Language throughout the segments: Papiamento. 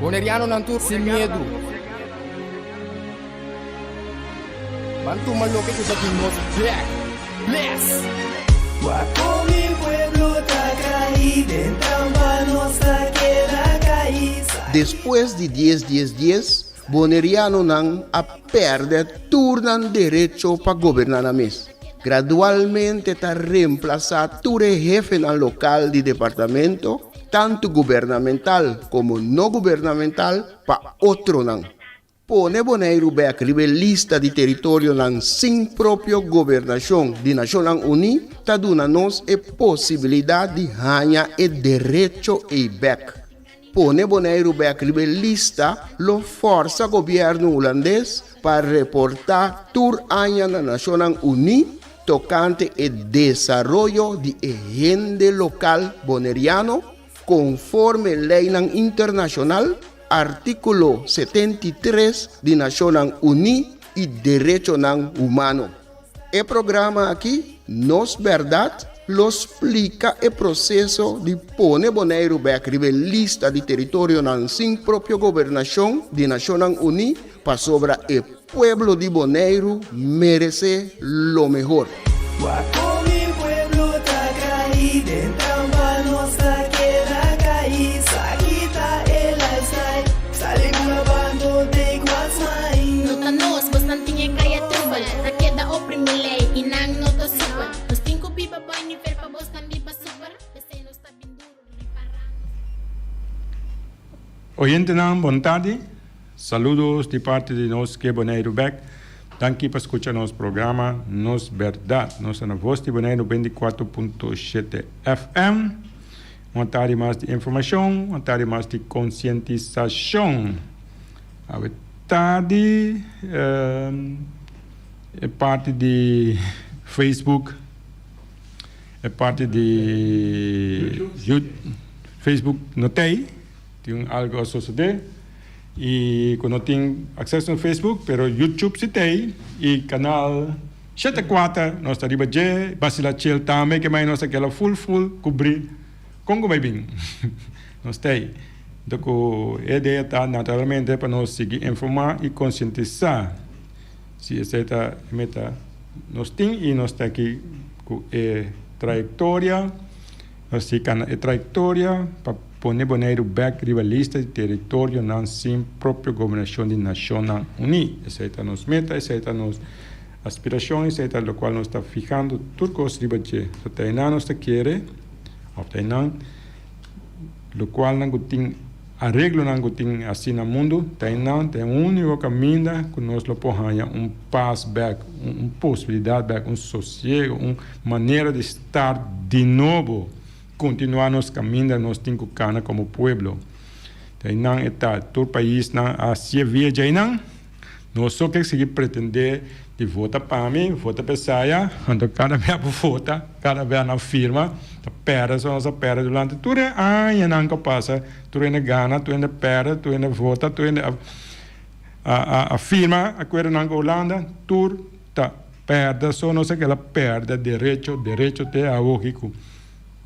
Bonerianonan tur sin miedu. Ban tuma loke ku ta di nos bek. Bless! Wak kon mi pueblo ta kai den trampa nos ta keda kai. Despues di dies dies dies, Bonerianonan a pèrdè tur nan derecho pa goberná nan mes. Gradualmente ta remplasá tur e hefenan lokal di departamento, tantu gubernamental komo no gubernamental, pa otronan. Pone Boneiru bèk riba e lista di teritorionan sin propio gobernashon di Nashonnan Uní ta duna nos e posibilidat di haña e derecho ei bèk. Pone Boneiru bèk riba e lista lo fòrsa gobièrnu hulandes pa reportá tur aña na Nashonnan Uní tokante e desaroyo di e hende lokal boneriano konforme leinan internashonal, artíkulo 73 di Nashonnan Uní i derechonan humano. E programa aki, Nos Bèrdat, lo splika e proseso di pone Boneiru bèk riba e lista di teritorionan sin propio gobernashon di Nashonnan Uní pasobra e pueblo di Boneiru meresé lo mehor. Wak kon mi pueblo ta kai den trampa nos ta keda kai sa kita e lifestyle sali bula bando take what's mine. No ta nos, bosnan tin e kaya trubel Ta keda oprimi lei i nan no ta super Nos tin ku biba boi nivel pa bosnan biba super P'esei nos ta bin duru ripará nos. Oyentenan bon tardi, saludos di parti di nos Ke Boneiru Bek. Danki pa skucha nos programa Nos Bèrdat. Nos ta na Vos di Boneiru 24.7 FM. Un tardi mas di informashon, un tardi mas di konsientisashon. Awe tardi e parti di Facebook, e parti di Facebook no t'ei. Tin algo a sosode y cu no tin acceso na Facebook, pero YouTube si t'ey y canal 74 nos ta riba dje, Basila Chill tambe ke mai nos ta keda full full cubri con cu bay bin nos t'ey. Enton cu e idea ta naturalmente pa nos sigui informa y concientisa si esey ta e meta nos tin y nos ta aki cu e trayectoria. Nos sigui cana e trayectoria pa pone Boneiru bek riba lista di teritorionan sin propio gobernacion di Nacionnan Uní. Esei ta nos meta, esei ta nos aspiracion, esei ta locual nos ta fijando tur cos riba dje. So ta einan nos ta kere, of ta einan locualnan cu tin areglonan cu tin haci na mundo, ta einan ta e unico caminda cu nos lo por haña un pas bek, un posibilidad bek, un sosiego, un manera di start di nobo. Kontinuá nos kaminda nos tin ku kana komo pueblo. Ta einan e ta. Tur paisnan a hasié via djeinan. Nos so ke sigui pretendé di vota pa mi, vota pa esaya, anto kada bia bo vota, kada bia nan firma, ta pèrdè so nos a pèrdè durante tur e añanan ku a pasa, tur hende gana, tur hende pèrdè, tur hende vota, tur hende a firma akuerdonan ku Hulanda, tur ta Perde so nos a keda perde derecho, derecho te awoki ku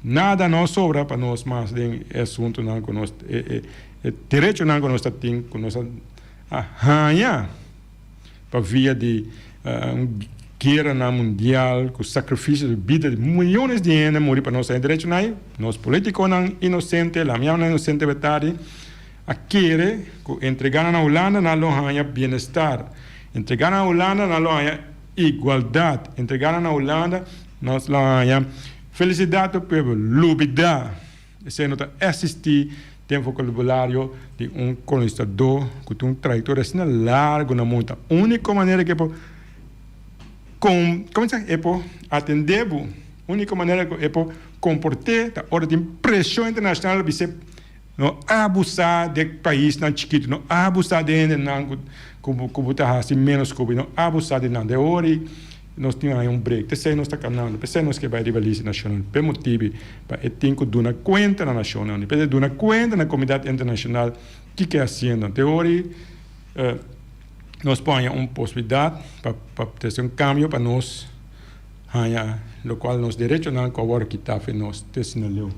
nada no sobra pa nos mas den e asuntunan ku nos e e derechonan ku nos ta tin ku nos a haña pa via di un gueranan mundial ku sakrifisio di bida di miyones di hende muri pa nos haña derechonan ei. Nos politikonan inosente, lamianan inosente betadi a kere ku entrega nan na Hulanda nan lo haña bienestar. Entregá nan Hulanda nan lo haña igualdat. Entregá nan na Hulanda nos lo haña felisidat pa pueblo. Lubidá! Esei no ta eksistí den vokabulario di un kolonistadó ku tin un trayektoria asina largu na mundu. Ta úniko manera ku e por kon, komo ta e por atendé bo, úniko manera ku e por komport'é ta ora tin preshon internashonal bis'é. No abusá de paisnan chikitu, no abusá de hendenan ku ku bo ta hasi ménos ku bo, no abusá di nan. De ora ei nos tin haña un break. P'esei nos ta kanando, p'esei nos ke bai riba lista nashonal, p'e motibu pa e tin ku duna kuenta na nashonnan, p'e duna kuenta na komunidat internashonal kiko e hasiendo. De ora ei nos por haña un posibilidat pa pa trese un kambio pa nos haña lokual nos derechonan ku a wòrdu kitá fe nos te asina leu.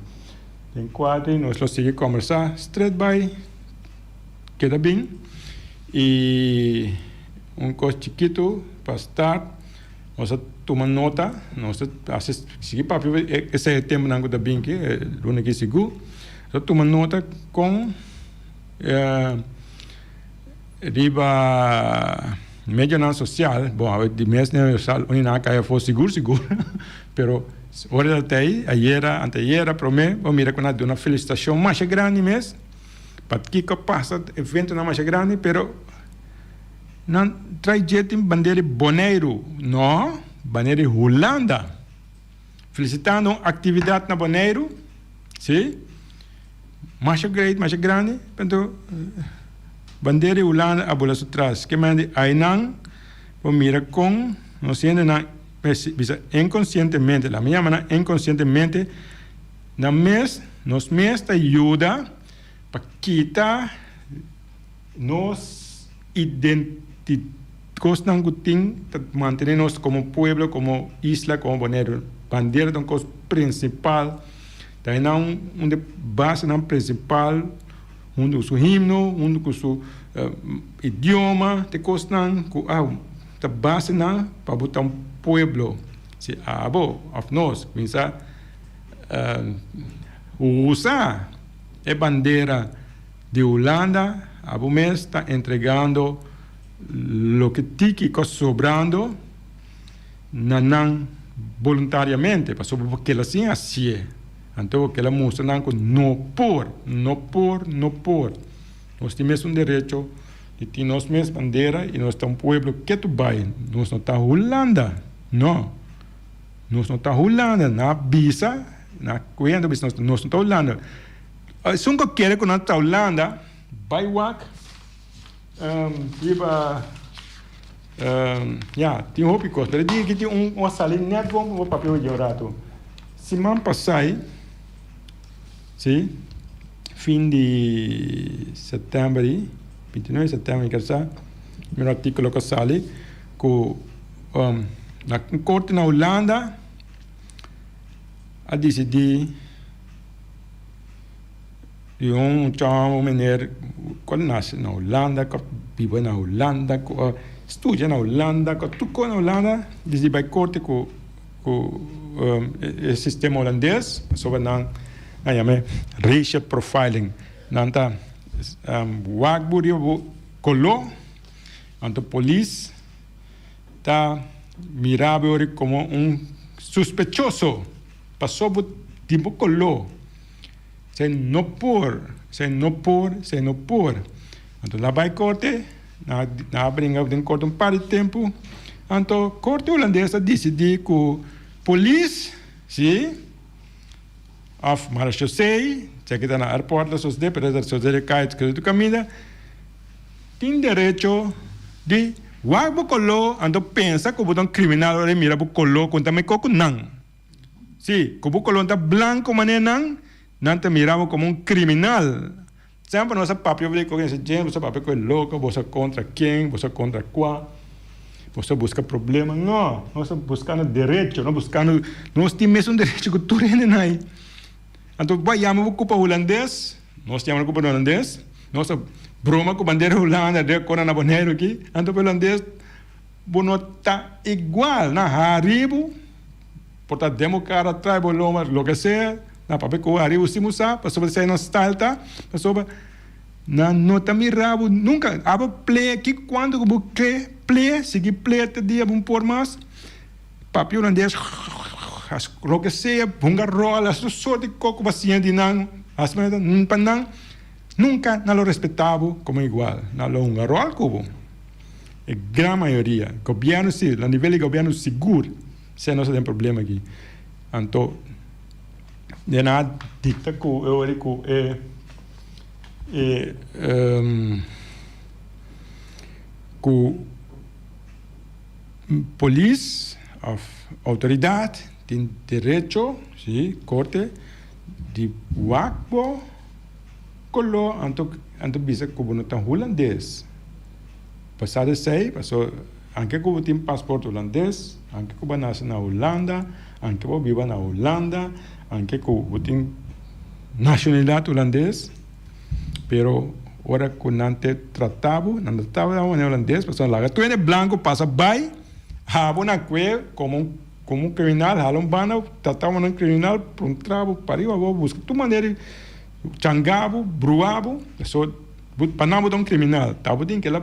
Den kuadri nos lo sigui kombersá stret bai keda bin i un kos chikitu pa start nos a tuma nota nos ta hasi sigui papia esei e tempunan ku ta bin aki e luna aki sigur nos a tuma nota kon riba medionan sosial bon awe di mes medionan sosial unda nan a kai afó sigur sigur pero ora ta tei ayera anteayera promé bo mira ku nan a duna felisitashon masha grandi mes. Pa kiko pasa eventonan masha grandi pero nan trai dje tin bandera di Boneiru no bandera di Hulanda felicitando un actividad na Boneiru si masha great masha grandi pero bandera di Hulanda a bula su tras ke manera di ainan bo mira kon nos hendenan bisa inconsientemente laga mi yama nan inconsientemente. Nan mes, nos mes ta yuda pa kita nos identidad, cosnan cu tin ta mantene nos como pueblo, como isla, como Boneiru. Bandera ta un cos principal, ta enan un di e basenan principal hunto cu su himno, hunto cu su idioma, ta e cosnan cu ta basenan pa bo ta un pueblo. Si abo of nos cuminsa Usa e bandera di Hulanda, abo mes ta entregando loke tiki ku sobrando na nan boluntariamente, pasobra bo keda sin hasié. Anto bo keda mustra nan ku no por, no por, no por. Nos tin mes un derecho di tin nos mes bandera i nos ta un pueblo ketu bai. Nos no ta Hulanda, no. Nos no ta Hulanda, nan a bisa, nan a kuenta bisa nos, nos no ta Hulanda. Esun ku kere ku nan ta Hulanda, bai wak riba, ya, tin hopi kos, pero e dia aki tin un a sali nèt bon pa bo papia oye un ratu. Siman pasai, si, fin di sètèmber, 29 di sètèmber mi kere sa, mi un artíkulo ku a sali ku. Na un korte na Hulanda a disidí di un chamo meneer ku a nase na Hulanda, ku a biba na Hulanda, ku a studia na Hulanda, ku a tur kos na Hulanda, disidí bai korte ku e sistema hulandes pasobra nan a yam'é racial profiling. Nan ta wak bo riba bo koló, anto polis. Ta mira bo ori komo un suspechoso paso bo tin bo koló. Esei no por, esei no por, esei no por. Anto nan a bai korte, nan a bringa den korte un par di tempu. Anto korte hulandes a disidí ku polis, si, òf marechaussee, esaki ta na airport la sosodé, pero ta sosodé kaya tur kaminda. Tin derecho di wak bo koló anto pensa ku bo ta un kriminal ora e mira bo koló ku ta mekó ku nan. Si, ku bo koló ta blanko manera nan, nan ta mira bo komo un kriminal. Semper nos a papia over di kos di James, bo sa papia ku e loko, bo sa kontra ken, bo sa kontra kua, bo sa buska problema. No, nos ta buskando derecho, nos buskando, nos tin mesun derecho ku tur hende nan. Anto bo a yama bo kupa hulandes, nos yama kupa hulandes, nos ta broma ku bandera Hulanda de kona na Boneiru aki, anto pa hulandes bo no ta igual, nan hari bo, por ta den bo kara, trai bo loma, loke sea, nan papia ku hari bo si bo sa, pasobra esei nan style ta, pasobra nan no ta mira bo nunka, abo plea ki kuantu ku bo kre plea, sigui plea te dia bo por mas. Papia hulandes, loke sea, hunga ròl, hasi tur sort di kos ku bo a siña di nan, hasi manera pa nan nunka nan lo respetá bo komo igual, nan lo hunga ròl ku bo. E gran mayoria, gobièrnu si, na nivel di gobièrnu sigur si nos ta den problema aki. Anto den nan a dikta ku e ora ku e e ku. Polis of autoridad tin derecho, si, corte, di wak bo color anto anto bisa cu bo no ta hulandes. Pasado esey, paso anke cu bo tin paspoort hulandes, anke cu bo a nace na Hulanda, anke bo biba na Hulanda, anke cu bo tin nacionalidad hulandes, pero. Ora ku nan te trata bo, nan ta trata bo na manera hulandes, pasobra laga tur hende blanku pasa bai, habo nan kue komo un komo un kriminal, hala un banda, trata bo manera un kriminal, puntra bo pariba bo, buska tur manera di changa bo, brua bo, pasobra bo pa nan bo ta un kriminal. Ta bo tin kila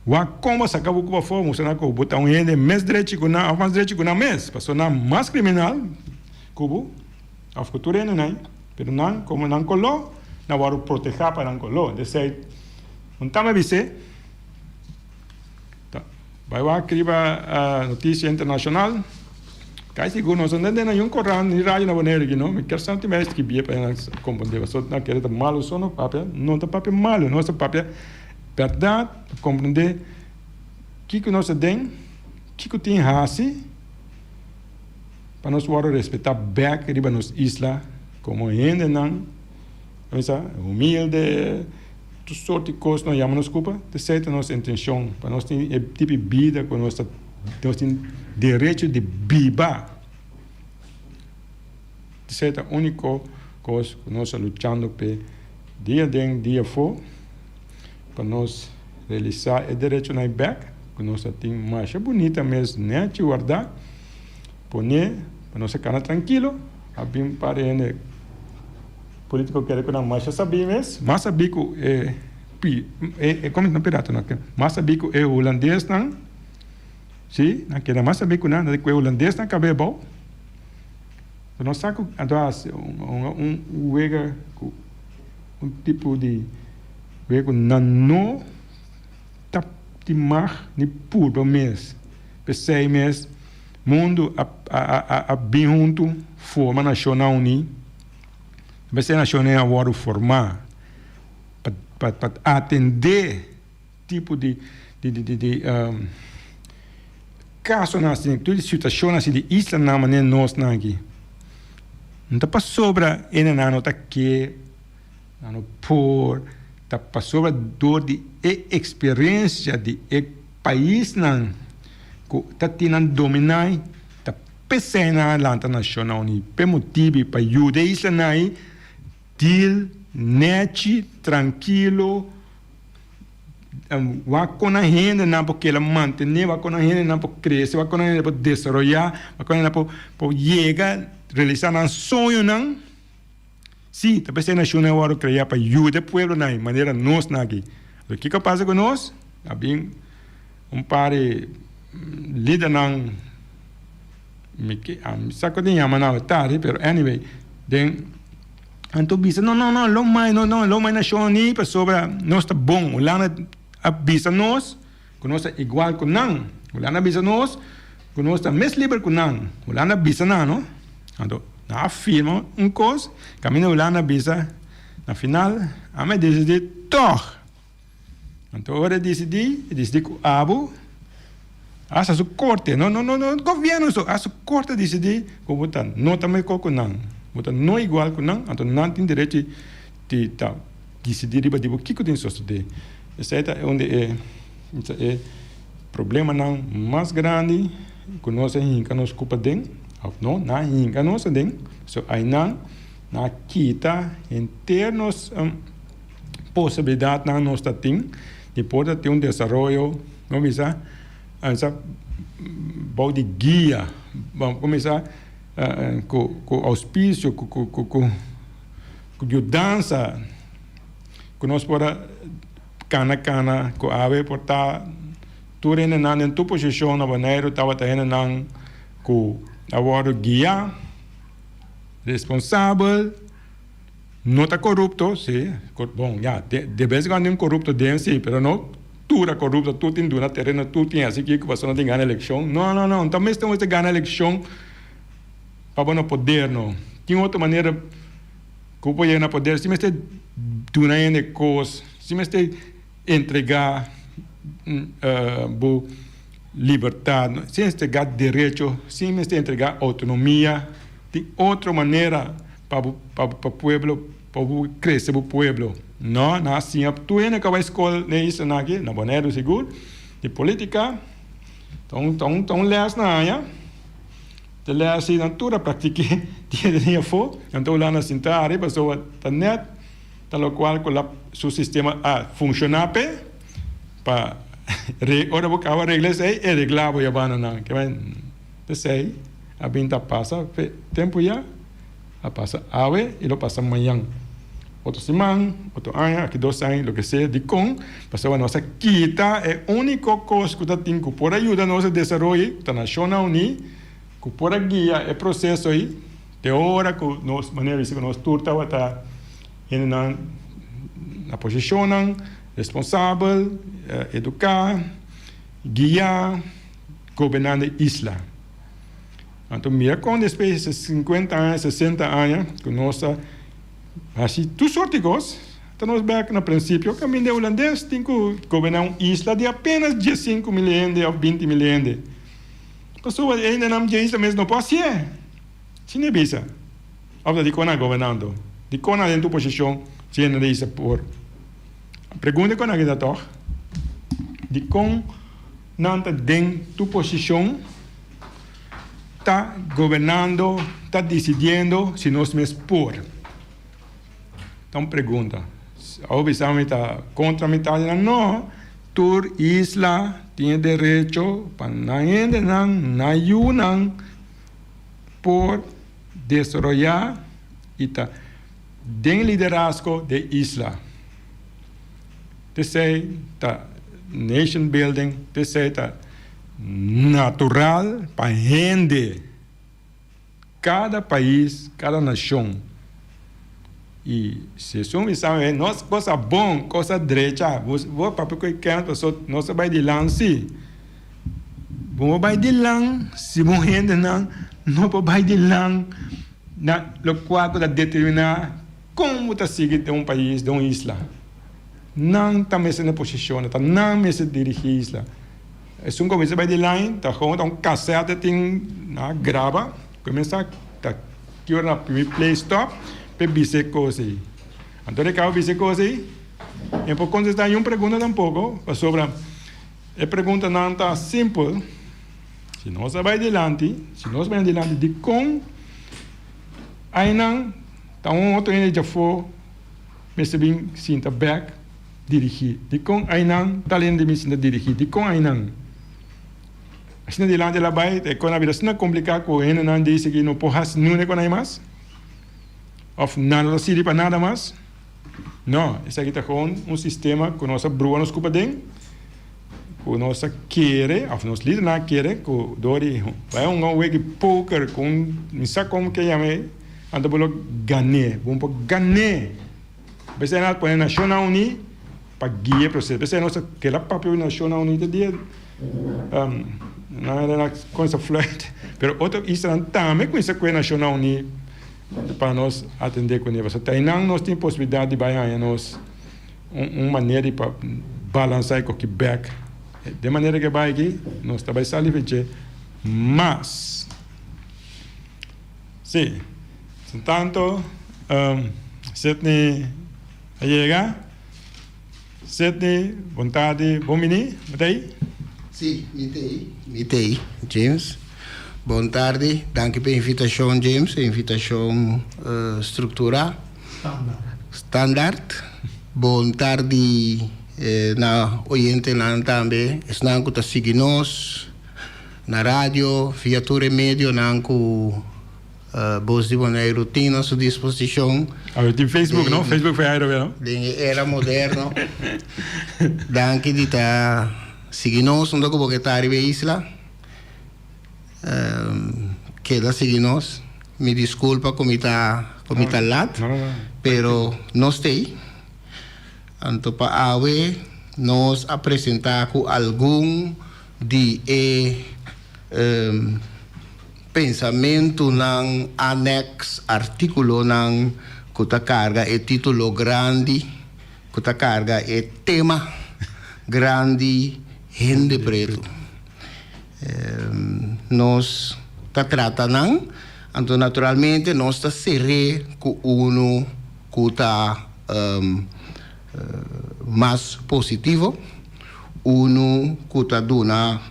wak kon bo saka bo ku pafó, mustra nan ku bo ta un hende mes drechi ku nan òf mas drechi ku nan mes, pasobra nan mas kriminal ku bo. Of ku tur hendenan, pero nan komo nan koló, nan wòrdu protehá pa nan koló. Desei, un tama bis'é, ta bai wak riba notisia internashonal, kai sigur nos no tende na niun korant ni radio na Boneiru aki no, mi kier sa tin bes skibié pa nan komprendé, pasobra nan kere ta malu so no papia, no ta papia malu, nos ta papia bèrdat pa komprendé kiko nos ta den, kiko tin hasi. Pa nos wòrdu respetá bèk riba nos isla komo hendenan, sa, humilde, tur sort di kos nos yama nos kupa, t'esei ta nos intenshon, pa nos tin e tipo di bida ku nos ta, nos tin derecho di biba. T'esei ta úniko kos ku nos ta luchando p'e dia den dia afó, pa nos realisá e derechonan bèk ku nos ta tin masha bunita mes nèchi wardá. Pone pa nos a kana trankilo, a bin par e hende politico kere ku nan masha sabí mes, mas sabí ku e pi e komo no pirata no mas sabí ku e hulandesnan, si nan keda mas sabí ku nan ku e hulandesnan kabe abou. Nos sa ku anto a hasi un wega ku un tipo di wega ku nan no ta tin mag ni purba mes. P'esei mes mundu a bin huntu forma Nashonnan Uní. P'esei nashonnan a wòrdu formá pa atendé tipo di kasonan asina, tur di situashonnan asina di islanan manera nosnan aki. No ta pasobra hendenan no ta ke. Nan no por ta pasobra dor di e experiencia di e paisnan cu ta tin nan dominá ta pesey nan a lanta Nacionnan Uní p'e motibi pa yuda e islanan ayi deal nechi, trankilo, wak con nan hendenan por keda mantene, wak con nan hendenan por crece, wak con nan hendenan por desaroya, wak con nan hendenan por yega realisa nan soñonan. Sí, ta p'esei nashonnan a wòrdu kreá pa yuda e pueblonan ei, manera nosnan aki. Pero kiko a pasa ku nos? A bin un par di lidernan, mi ke, mi sa ku tin yama nan awe pero anyway, den nan tur bisa, no, no, no, lo mai, no, no, lo mai nashon ni pasobra nos ta bon. Hulanda a bisa nos ku nos ta igual ku nan. Hulanda a bisa nos ku nos ta mes liber ku nan. Hulanda a bisa nan, no. Anto nan a firma un kos, kaminda Hulanda a bisa na final, ami a disidí tòg. Anto ora e disidí, e disidí ku abo, hasta su korte, no no no gobièrnu so, hasta su korte a disidí ku bo ta no ta mekor ku nan, bo ta no igual ku nan, anto nan tin derecho di ta disidí riba di bo kiko tin sosodé. Esei ta un di e e problemanan mas grandi ku nos a hinka nos ku paden, òf no, nan a hinka nos aden, so ainan nan a kita henter nos posibilidatnan nos ta tin di por ta tin un desaroyo, bo bisa, sa bou di guia, bo kuminsá ku ku ouspisio, ku ku ku yudansa ku nos por a kana kana ku awe por ta tur hendenan den tur posishon na Boneiru tabata hendenan ku a wòrdu guiá, responsabel, no ta korupto, si, bon ya, de bes en kuando tin korupto den si, pero no tur a korupto, tur tin duna tereno, tur tin hasi kiko pasobra nan tin gana elekshon, no, no, no, no ta mester mester gana elekshon pa bo na poder no, tin otro manera. Ku por yega na poder si mester duna hende kos, si mester entregá bo libertat, si entregá derecho, si mester entregá outonomia. Tin otro manera pa bo pa pueblo pa bo krese bo pueblo. No, nan a siña tur hende ku a bai skol na e islanan aki, na Boneiru sigur, di politika ta un ta un lès nan haña. Te lei asi nan tur a praktik'é dia den afó, nan ta Hulanda sintá ariba, pasobra ta nèt. Ta lokual ku la su sistema a funshoná p'e pa re ora bo kaba regla esei e reglá bo yabana nan. Ke men esei a bin ta pasa fe tempu ya a pasa awe i lo pasa mañan otro siman otro aña aki dos aña loke sea dikon pasobra nos a kita e úniko kos ku ta tin ku por a yuda nos a desaroyo ta Nashonnan Uní ku por a guia e proseso ei. Te ora ku nos, manera bisa ku nos tur tabata hendenan na posishonnan responsabel, eduká, guiá, gobernando e isla. Anto mira kon despues di sinkuenta aña, sesenta aña ku nos a hasi tur sorti kos, ta nos bèk na prinsipio kaminda e hulandes tin ku goberná un isla di apenas 15.000 hende òf 20.000 hende. Pasobra e hendenan dje isla mes no por hasié. Si ne bisa, Of ta dikon nan gobernando? Dikon nan den tur posishon si hende ta isa por? Pregunta kon nan kita tog? Dikon nan ta den tur posishon ta gobernando, ta disidiendo si nos mes por? Ta un pregunta. Awor bisa mi ta kontra mi ta di nan? No, tur isla tin e derecho pa nan hendenan, nan yunan. por desaroyá i ta den liderazgo de isla. T'esei ta nation building, t'esei ta natural pa hende, kada pais, kada nashon. I si esun bisa mi, nos cosa bon, cosa drecha, bo papia ku e kèns paso nos a bai dilan si. Bo a bai dilan si bo hendenan no por bai dilan na lokual ku ta determiná kon bo ta sigui den un pais, den un isla. Nan ta mester na e posishon, ta nan mester dirigí isla. Esun ku a mester bai dilan ta gewoon ta un kasèt e tin na graba, kuminsá ta. Ki ora na primi play stop p'e bisa e kos ei. Anto de kaba bisa e kos ei, e por kontestá niun pregunta tampoko, pasobra e preguntanan ta simpel. Si nos a bai dilanti, si nos bai dilanti, dikon ainan ta un otro hende djafó mester bin sinta bèk dirigí? Dikon ainan tal hende bin sinta dirigí? Dikon ainan? Asina dilanti el a bai, e kon a bira asina kompliká ku hendenan disi ki no por hasi nunde kon ai mas, òf nan no ta sirbi pa nada mas. No, esaki ta gewoon un sistema ku nos a brua nos kupa den, ku nos a kere, òf nos lidernan a kere, ku dor di bai hunga un wega di poker ku un mi sa komo ke yama ei, anto bo lo gan'é, bo por gan'é. P'esei nan a pone Nashonnan Uní pa guia e proseso. P'esei nos a keda papia ku Nashonnan Uní te dia nan a kuminsá fluit. Pero otro islanan tambe a kuminsá ku e Nashonnan Uní pa nos atendé kuné. Pasobra ta einan nos tin posibilidat di bai haña nos un manera di pa balansá e koki bèk. Den manera ke bai aki nos ta bai sali fech'é mas. Sí. Tanto Sidney a yega. Sidney, bon tardi, bon bini. Bo ta ei? Sí, mi ta ei. Mi ta ei, James. Bon tardi. Danki pa e invitashon, James. E invitashon strukturá. Standaard. Standaard. Bon tardi na oyentenan tambe, esnan ku ta sigui nos na radio, via tur e medionan ku Bos di Boneiru tin na su disposishon. Awe tin Facebook no? Facebook fue aire no? Den e era moderno. Danki di ta sigui nos unda ku bo ke ta riba e isla. Keda sigui nos. Mi diskulpa ku mi ta ku mi ta lat, pero nos t'ei. Anto pa awe nos a presentá ku algun di e Pensamentunan anèks artíkulonan ku ta karga e título grandi, ku ta karga e tema grandi Hende Pretu. Nos ta trata nan, anto naturalmente nos ta ser'é ku unu ku ta mas positivo, unu ku ta duna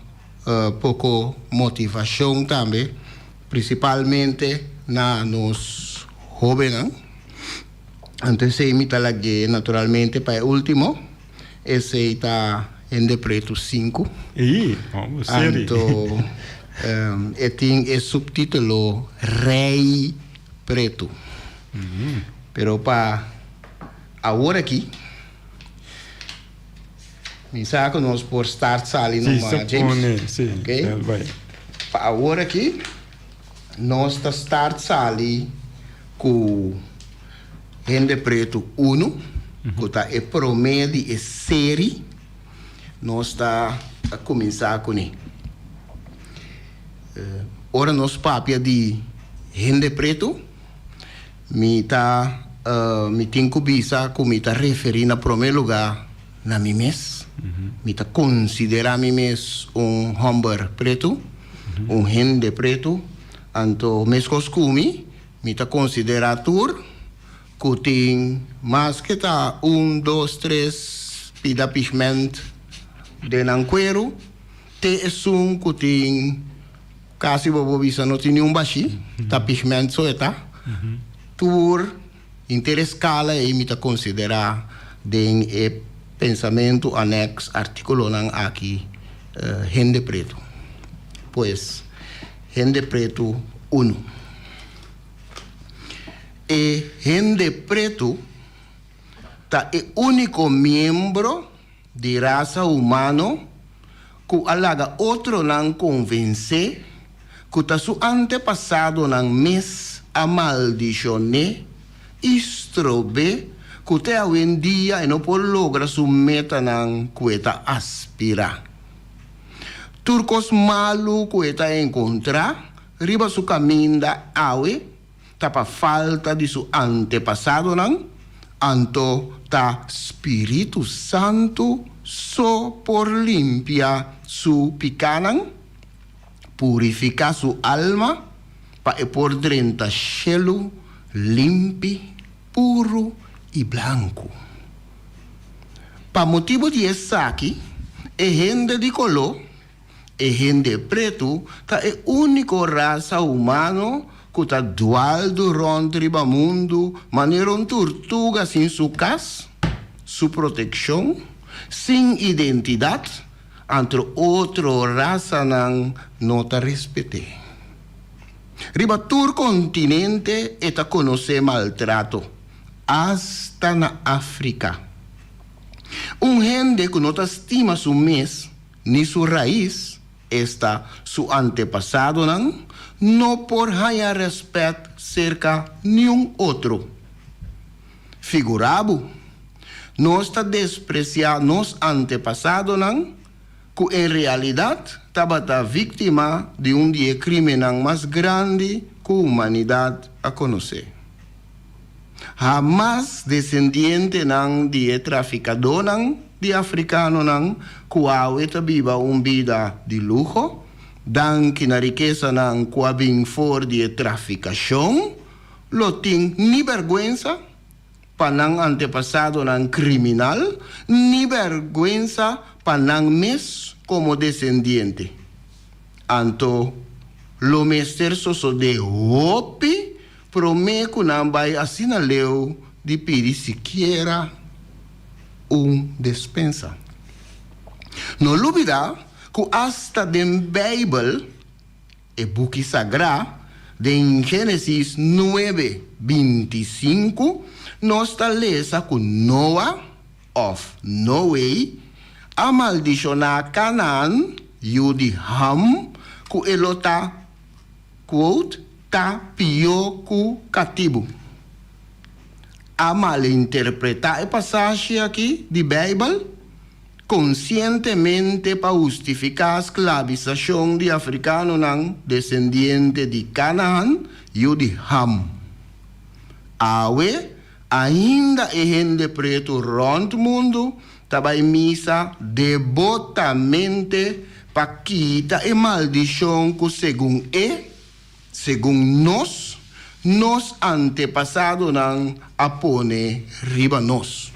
Poko motivashon tambe, prinsipalmente na nos hóbennan. Anto esei mi ta lag'é naturalmente pa e último. Esei ta Hende Pretu sinku. Ey, oh, seri. Anto e tin e subtítulo Rei Pretu. Pero pa awor aki mi sa ku nos por start sali Sí, numa, sa James. pone, sí, Ok. el bai. Pa awor aki nos ta start sali ku Hende Pretu unu, ku ta e promé di e seri nos ta kuminsá kuné. Ora nos papia di hende pretu, mi ta mi tin ku bisa ku mi ta referí na promé lugá na mi mes. Mi ta konsiderá mi mes un hòmber pretu, un hende pretu. Anto meskos ku mi, mi ta konsiderá tur ku tin maske ta un, dos, tres pida pigment den nan kueru. Te esun ku tin kasi bo por bisa no tin niun bashí, ta pigment so e ta. Tur henter e skala ei mi ta konsiderá den e pensamentu anèks artíkulonan aki hende pretu. Pues, hende pretu unu. E hende pretu ta e úniko miembro. Di rasa humano ku a laga otronan konvensé ku ta su antepasadonan mes a maldishon'é i strob'é ku te awendia e no por logra su metanan ku e ta aspirá. Tur kos malu ku e ta enkontrá riba su kaminda awe ta pa falta di su antepasadonan, anto ta Spiritu Santu so por limpia su pikánan, purifiká su alma pa e por drenta shelu limpi, puru i blanku. Pa motibu di esaki, e hende di koló E hende pretu ta e úniko rasa humano ku ta dualdu rònt riba mundu manera un turtuga sin su kas, su protekshon, sin identidat, anto otro rasanan no ta respet'é. Riba tur kontinente e ta konosé maltrato, asta na Afrika. Un hende ku no ta stima su mes, ni su rais, esta, su antepasadonan, no por haña rèspèt serka niun otro. Figurá bo, nos ta despresiá nos antepasadonan ku en realidat tabata víktima di un di e krímennan mas grandi ku humanidat a konosé. Hamas desendientenan di e trafikadónan di afrikanonan ku awe ta biba un bida di luho, danki na rikesanan ku a bin for di e trafikashon, lo tin ni bèrgwensa pa nan antepasadonan kriminal, ni bèrgwensa pa nan mes komo desendiente. Anto lo mester sosodé hopi Promé ku nan bai asina leu di pidi sikiera un despensa. No lubidá ku asta den Beibel, e buki sagrá, den Génesis nuebe, 25, nos ta lesa ku Noa, òf Noe, a maldishoná Kanaan, yu di Ham, ku e lo ta Quote, Ta pió ku katibu. A malinterpretá e pasashi akí di Beibel konsientemente pa hustifiká sklabisashon di afrikanonan desendiente di Kanaan, yu di Ham. Awe, ainda e hende pretu rònt mundu ta bai misa debotamente pa kita e maldishon ku segun e, segun nos, nos antepasadonan a pone riba nos.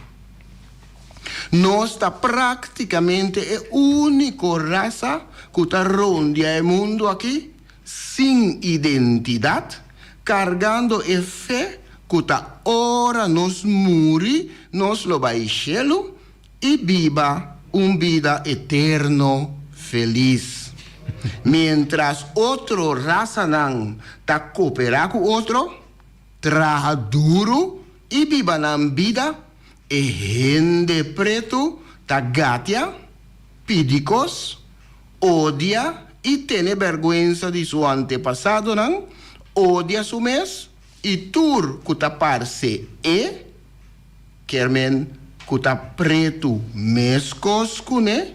Nos ta práktikamente e úniko rasa ku ta rondia e mundu aki sin identidat, kargando e fe. ku ta ora nos muri nos lo bai shelu i biba un bida eterno felis. Miéntras otro rasanan ta koperá ku otro, traha duru i biba nan bida, e hende pretu ta gatia, pidi kos, odia i tene bèrgwensa di su antepasadonan, odia su mes i tur ku ta parse e, kier men ku ta pretu meskos kuné,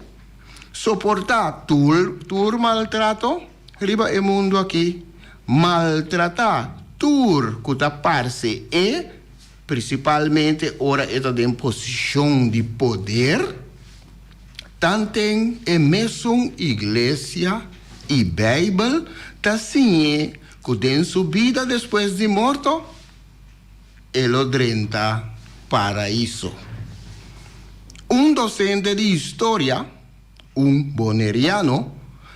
soportá tur tur maltrato riba e mundu akí, maltratá tur ku ta parse e, prinsipalmente ora e ta den posishon di poder, tanten e mesun iglesia i Beibel ta siñ'é ku den su bida despues di morto e lo drenta Paraiso. Un dosente di historia, un boneriano,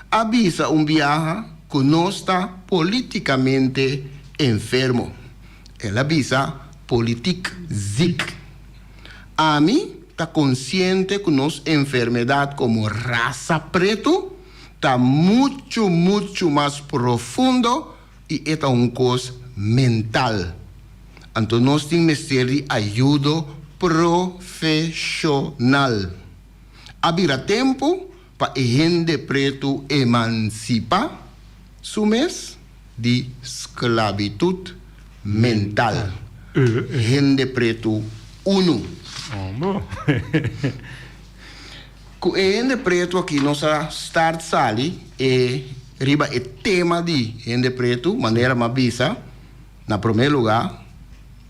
a bisa un biaha ku nos ta polítikamente enfermo. El a bisa politiek ziek. Ami ta konsiente ku nos enfermedat komo rasa pretu ta muchu muchu mas profundo i e ta un kos mental. Anto nos tin mester di ayudo profeshonal. A bira tempu pa e hende pretu emansipá su mes di sklabitut mental. Hende pretu unu. Ku e hende pretu aki nos a start sali e riba e tema di hende pretu, manera mi a bisa na promé lugá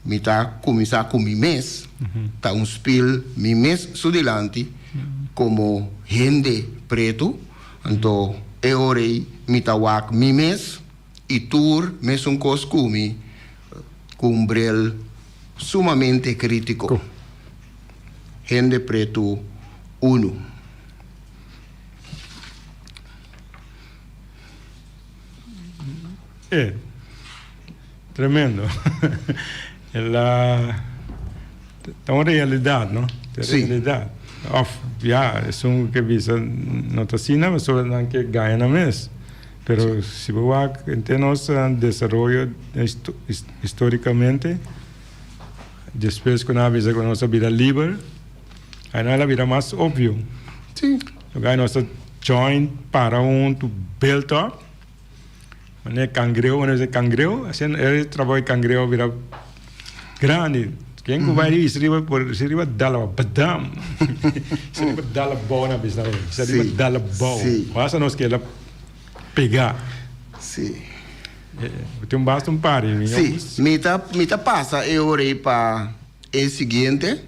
mi ta kuminsá ku mi mes, ta un spil mi mes su dilanti komo hende pretu, anto e ora ei mi ta wak mi mes i tur mesun kos ku mi ku un bril sumamente krítiko. Hende pretu unu. E, tremendo. El a, ta un realidad, no? Ta Sí. realidad. Of, ya, esun ke bisa no ta asina, pasobra nan ke gaña nan mes. Pero si bo wak henter nos desaroyo historicamente, despues ku nan a bisa ku nos a bira liber, ainan el a bira mas obvio. Sí. Loke nos ta join para huntu, build up. Manera cangreu, manera di cangreu, asina e trabou di cangreu a bira grandi. Ken ku bai riba riba por riba dal awa, badam! Si riba dal abou nan bisa nan, si riba dal abou. Basta nos keda pegá. Sí. Bo tin basta un par di. Sí, mi ta mi ta pasa e ora ei pa e siguiente.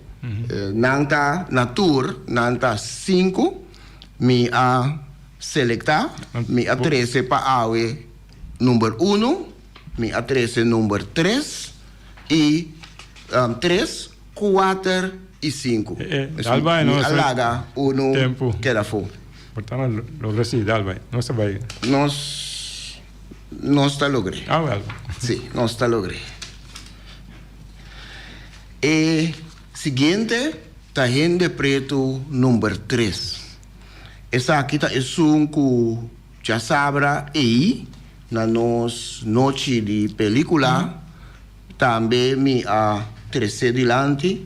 Nan ta na tur, nan ta sinku. Mi a Selektá, mi a trese pa awe number uno, mi a trese number tres i tres, kuater i sinku. Mi a laga uno keda afó. Nos nos ta logr'é. Sí, nos ta logr'é. E siguiente ta hende pretu number tres. Esaki ta esun ku djasabra ei na nos nochi di pelikula tambe mi a trese dilanti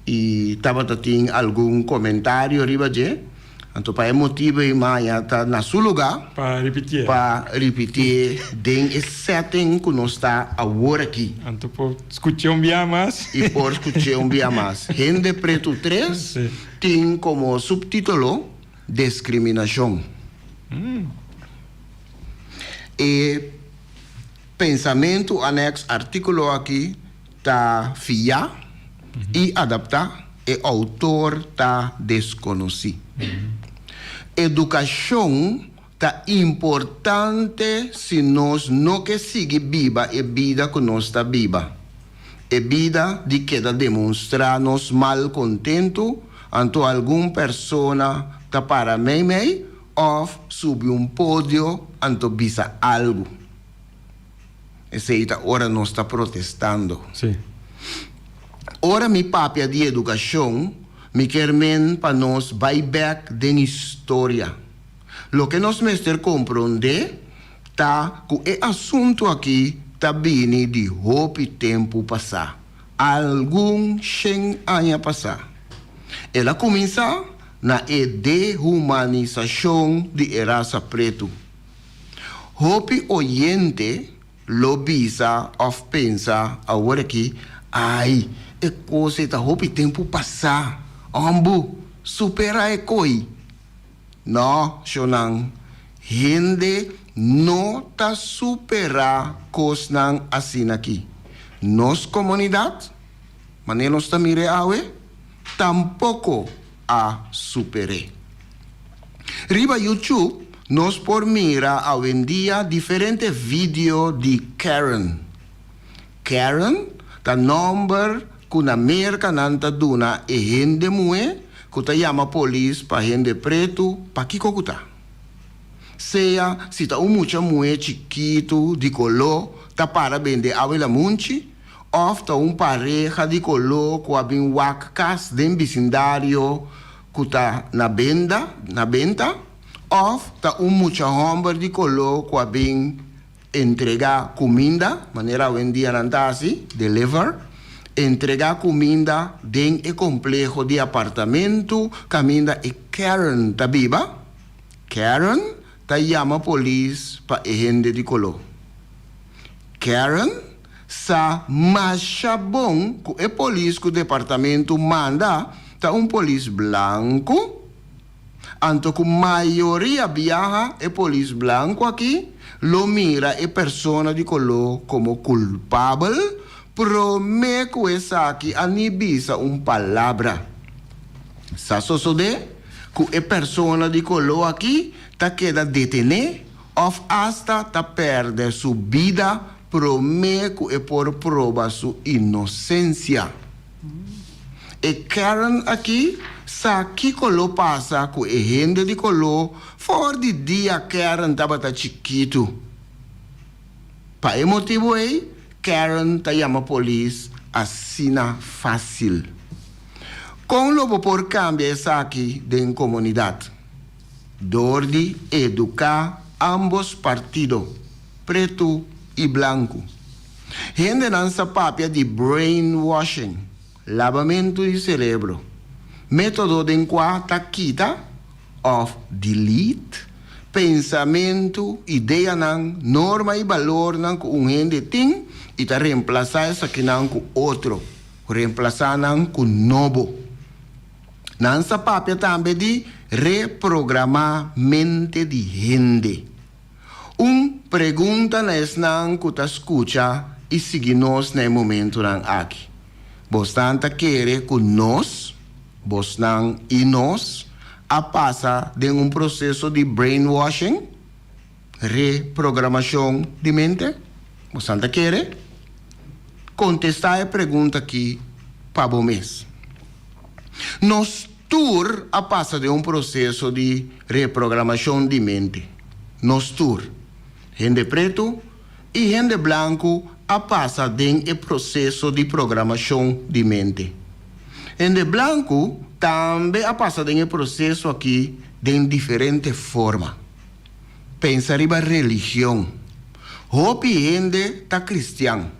i tabata tin algun komentario riba dje. Anto pa e motibu ei maña ta na su lugá Pa ripitié. pa ripitié den e setting ku nos ta awor aki. Anto por skuch'é un bia mas. I por skuch'é un bia mas. Hende Pretu tres. Tin komo suptítulo Deskriminashon. E pensamentu anèks artíkulo aki ta fiá i adaptá, e outor ta deskonosí. Edukashon ta importante si nos no ke sigui biba e bida ku nos ta biba. E bida di keda demonstrá nos malkontentu, anto algun persona ta para meimei òf subi un podio anto bisa algu. Esei ta ora nos ta protestando. Sí. Ora mi papia di edukashon, mi kier men pa nos bai bèk den historia. Loke nos mester komprondé ta ku e asuntu akí ta bini di hopi tempu pasá, algun shen aña pasá. El a kuminsá na e dehumanisashon di e rasa pretu. Hopi oyente lo bisa òf pensa awor aki, Ai, e kos ei ta hopi tempu pasá. Òmbu, superá e koi. Nò, shonnan, hende no ta superá kosnan asin'aki. Nos komunidat, manera nos ta mir'é awe, tampoko a super'é. Riba YouTube nos por mira awendia diferente video di Karen. Karen ta nòmber ku na Merka nan ta duna e hende muhé ku ta yama polis pa hende pretu pa kiko ku ta. Sea si ta un mucha muhé chikitu di koló ta para bende awe lamunchi òf ta un pareha di koló ku a bin wak kas den bisindario ku ta na benda, na benta, òf ta un mucha hòmber di koló ku a bin entregá kuminda, manera awendia nan ta hasi, deliver, entregá kuminda den e kompleho di apartamentu kaminda e Karen ta biba, Karen ta yama polis pa e hende di koló. Karen sa masha bon ku e polis ku departamentu manda ta un polis blanku, anto ku mayoria biaha e polis blanku aki lo mira e persona di koló komo kulpabel promé ku esaki a ni bisa un palabra. Sa sosodé ku e persona di koló aki ta keda detené òf asta ta pèrdè su bida promé ku e por proba su inosensia. E Karen akí sa kiko lo pasa ku e hende di koló for di dia Karen tabata chikitu. Pa e motibu ei, Karen ta yama polis asina fásil. Kon lo bo por kambia esaki den komunidat? Dor di eduká ámbos partido, pretu i blanku. Hendenan sa papia di brainwashing, labamentu di serebro, método den kua ta kita òf delete pensamentu, ideanan, norma i balornan ku un hende tin i ta remplasá esakinan ku otro, remplasá nan ku nobo. Nan sa papia tambe di reprogramá mente di hende. Un pregunta na esnan ku ta skucha i sigui nos na e momentunan aki, Bosnan ta kere ku nos, bosnan i nos, a pasa den un proseso di brainwashing, reprogramashon di mente? Bosnan ta kere? Kontestá e pregunta aki pa bo mes. Nos tur a pasa den un proseso di reprogramashon di mente. Nos tur, hende pretu i hende blanku a pasa den e proseso di programashon di mente. Hende blanku tambe a pasa den e proseso aki den diferente forma. Pensa riba religion. Hopi hende ta kristian.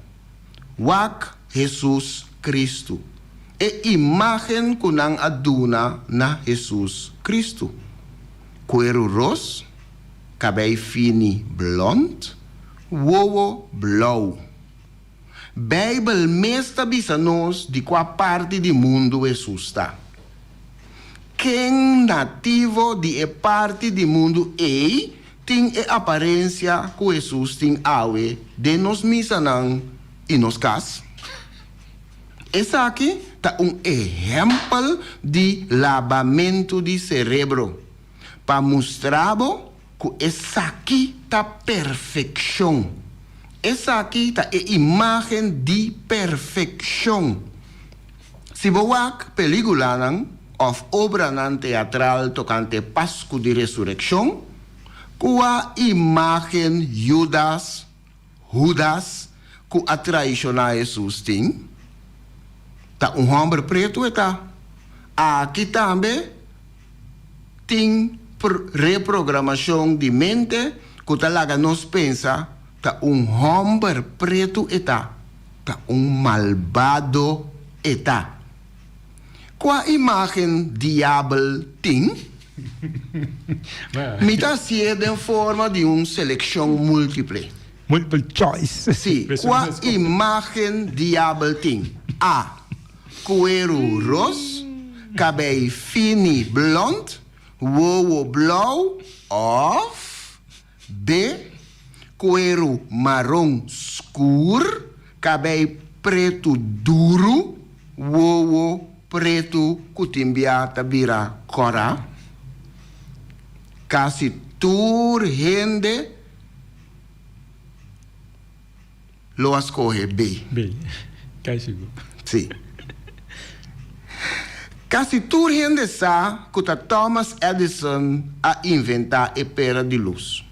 Wak Hesus Kristu, e imágen ku nan a duna na Hesus Kristu. Kueru ros, kabei fini blònt, wowo blou. Beibel mes ta bisa nos di kua parti di mundu Hesus ta. Ken nativo di e parti di mundu ei tin e aparensia ku Hesus tin awe den nos misanan i nos kas? Esaki ta un ehèmpel di labamentu di serebro pa mustra bo ku esaki ta perfekshon. Esaki ta e imágen di perfekshon. Si bo wak pelíkulanan òf obranan teatral tokante Pasku di Resurekshon, kua imágen Judas, Hudas, ku a traishoná Hesus tin? Ta un hòmber pretu e ta. Aki tambe tin reprogramashon di mente ku ta laga nos pensa ta un hòmber pretu e ta, ta un malbado e ta. Kua imágen diabel tin? Mi ta hasié den forma di un selekshon múltiple. Multiple choice. Sí, kua imágen diabel tin? A. Kueru ros, kabei fini blònt, wowo blou òf B. Kueru maron skur, kabei pretu duru, wowo pretu ku tin bia ta bira kòrá? Kasi tur hende Lo a skohe B. B. Kai sigur. Sí. Kasi tur hende sa ku ta Thomas Edison a inventá e pera di lus.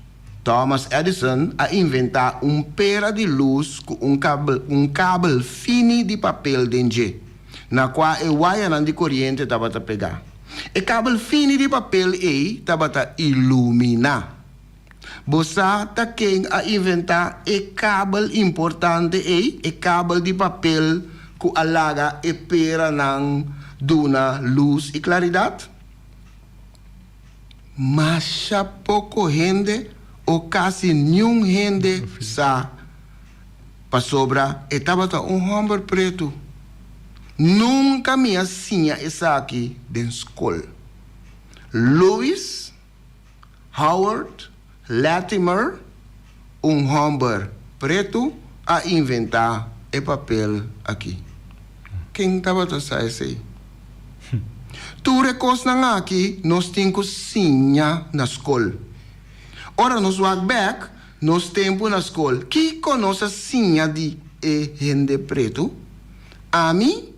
Thomas Edison a inventá un pera di lus ku un kabel un kabel fini di papel den dje, na kua e wayanan di koriente tabata pegá. E kabel fini di papel ei tabata iluminá. Bo sa ta ken a inventá e kabel importante ei, e kabel di papel ku a laga e peranan duna lus i klaridat? Masha poko hende o kasi niun hende sa, pasobra e tabata un hòmber pretu. Nunka mi a siña esaki den skol. Louis. Howard Latimer, un hòmber pretu, a inventá e papel akí. Ken tabata sa esei? Tur e kosnan akí nos tin ku siña na skol. Ora nos wak bèk nos tempu na skol, kiko nos a siña di e hende pretu? Ami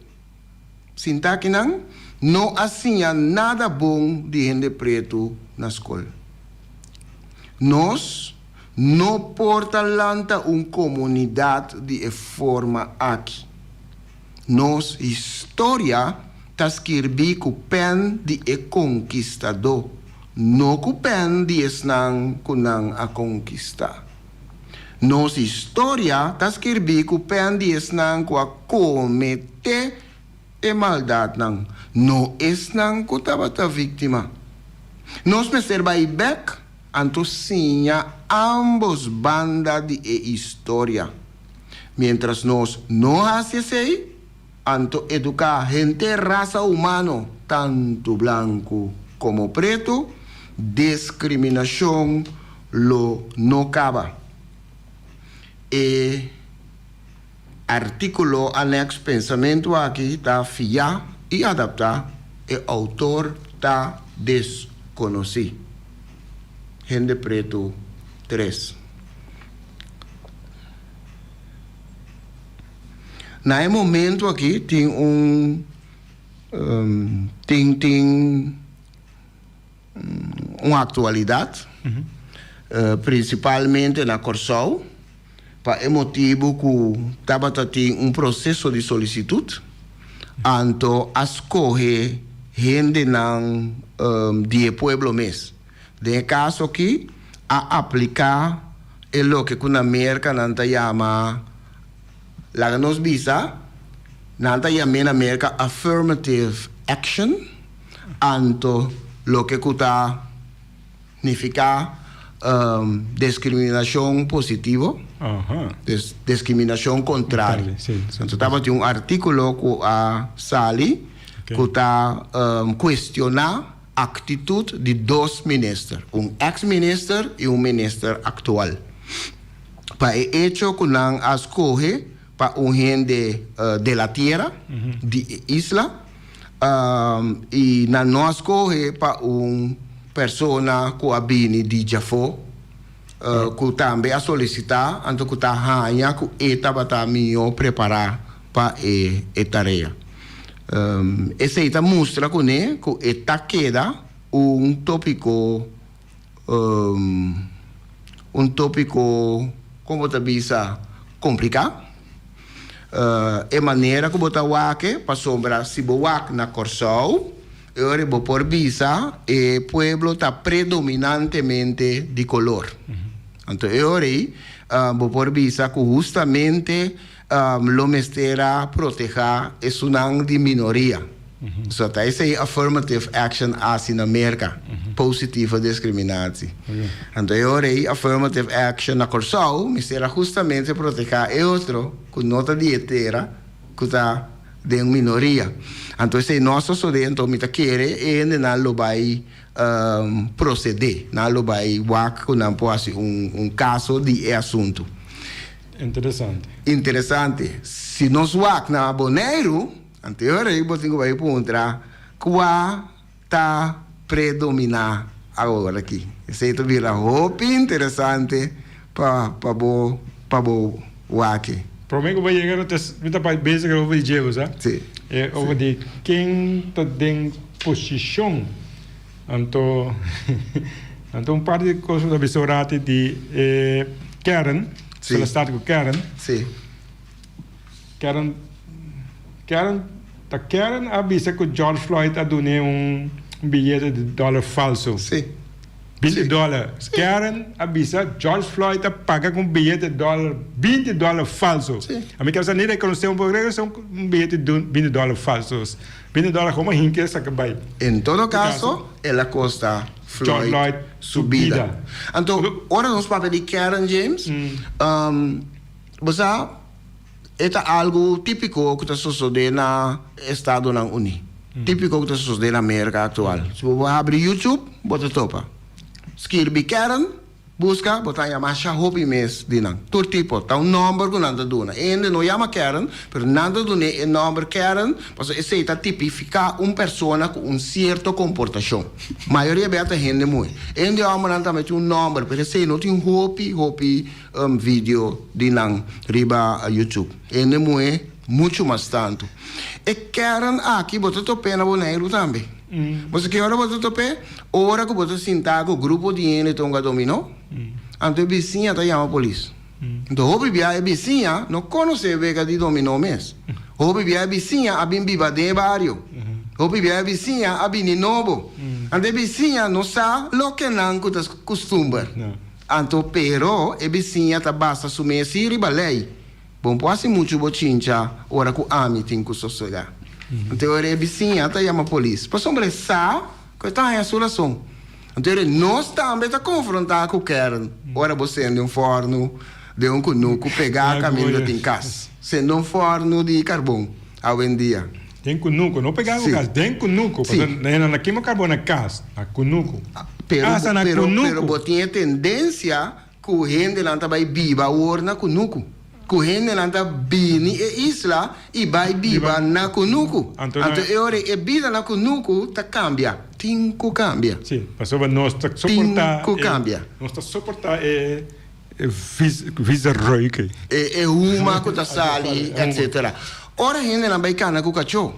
Sinta kinan no a siña nada bon di hende pretu na skol. Nos no por ta lanta un komunidat di e forma aki. Nos historia ta skirbí ku pèn di e konkistadó, no ku pèn di esnan ku nan a konkistá. Nos historia ta skirbí ku pèn di esnan ku a kometé e maldatnan, no esnan ku tabata víktima. Nos mester bai bèk anto siña ámbos banda di e historia. Miéntras nos no hasi esei, anto eduká henter rasa humano, tantu blanku komo pretu, diskriminashon lo no kaba. E artíkulo anèks pensamentu aki ta fiá i adaptá, e outor ta deskonosí. Hende Pretu tres. Na e momentu aki tin un tin tin. Un aktualidat, prinsipalmente na Kòrsou, pa e motibu ku tabata tin un proseso di solisitut, anto a skohe hendenan di e pueblo mes. Den e kaso aki a apliká e loke ku na Merka nan ta yama, laga nos bisa, nan ta yam'é na Merka affirmative action. Anto loke ku ta nifiká deskriminashon positivo, deskriminashon kontrario. Anto tabatin un artíkulo ku a sali ku ta kuestioná aktitut di dos minister, un eks minister i un minister aktual, pa e echo ku nan a skohe pa un hende de la tierra, di e isla, i nan no a skohe pa un persona ku a bini di djafó, ku tambe a solisitá, anto ku ta haña ku e tabata mihó prepará pa e tarea. Esei ta mustra kuné ku e ta keda un tópiko. Un tópiko, kon bo ta bisa, kompliká. E manera ku bo ta wak e, pasobra si bo wak na Kòrsou, e ora bo por bisa e pueblo ta predominantemente di kolor. Anto e ora ei bo por bisa ku hustamente lo mester a protehá esunnan di minoria. So ta esei affirmative action hasi na Merka, positieve discriminatie. Anto e ora ei affirmative action na Kòrsou mester a hustamente protehá e otro ku no ta di e tera, ku ta den minoria. Anto esei no a sosodé, anto mi ta kere e hendenan lo bai procedé, nan lo bai wak ku nan por hasi un kaso di e asuntu. Interesante. Interesante. Si nos wak na Boneiru, Anto e ora ei bo tin ku bai puntra kua ta predominá awor aki. Esei ta bira hopi interesante pa pa bo pa bo wak. Promé ku bo yega no ta mi ta bai bezig over di dje bo sa. Sí. E over di ken ta den posishon. Anto anto un par di kos ku ta bisa un rati di e kern. Sí. Solastad ku kern. Sí. Karen, Karen, ta Karen a bisa ku George Floyd a dun'é un biyete di dòler falsu. Sí. 20 dòler. Sí. Karen a bisa George Floyd a paga ku un biyete di dòler, 20 dòler falsu. Sí. Ami kier sa ni rekonosé un por rekonosé un biyete di 20 dòler falsu. 20 dòler komo hinke esaki bai. En todo kaso, el a kosta George Floyd Floyd su bida. Anto, ora nos papia di Karen James, bo sa, E ta algu típiko ku ta sosodé na Estadonan Uní, típiko ku ta sosodé na Merka aktual. Si bo habri YouTube, bo ta topa. Skirbi Karen, buska, bo ta haña masha hopi mes di nan. Tur tipo. Ta un nòmber ku nan ta duna. E hende no yama Karen, pero nan ta dun'é e nòmber Karen pasobra esei ta tipifiká un persona ku un sierto komportashon. Mayoria bia ta hende muhé. E hende hòmbernan tambe tin un nòmber, pero esei no tin hopi, hopi. Video di nan riba YouTube. Hende muhé muchu mas tantu. E kern aki bo ta top'é na Boneiru tambe. Bo sa ki ora bo ta top'é? Ora ku bo ta sintá ku grupo di hende ta hunga dominó, anto e bisiña ta yama polis. Anto hopi bia e bisiña no konosé e wega di dominó mes. Hopi bia e bisiña a bin biba den e bario. Hopi bia e bisiña a bini nobo. Anto e bisiña no sa loke nan ku ta kustumber. Anto pero e bisiña ta basa su mes sí riba lei. Bon por hasi muchu bo chincha ora ku ami tin ku sosegá. Anto e ora e bisiña ta yama polis pasobra e sa ku e ta haña su rason. Anto e ora nos tambe ta konfrontá ku kern ora bo sende un fòrnu den un kunuku pegá kaminda tin kas. Sende un fòrnu di karbon awendia. Den kunuku, no pegá ku kas, den kunuku. Sí. Pasobra nan a kima karbon na kas, na kunuku. Pero, Hasta na pero, kunuku. pero bo tin e tendensia ku hendenan ta bai biba awor na kunuku. Ku hendenan ta bini e isla i bai biba na kunuku. Anto na- Anto e ora e bida na kunuku ta kambia. Tin ku kambia. Sí, pasobra nos ta soportá Tin ku e, kambia. nos ta soportá e E vieze ruik ei. E huma ku ta sali, etsetera. Ora hendenan bai kana ku kachó,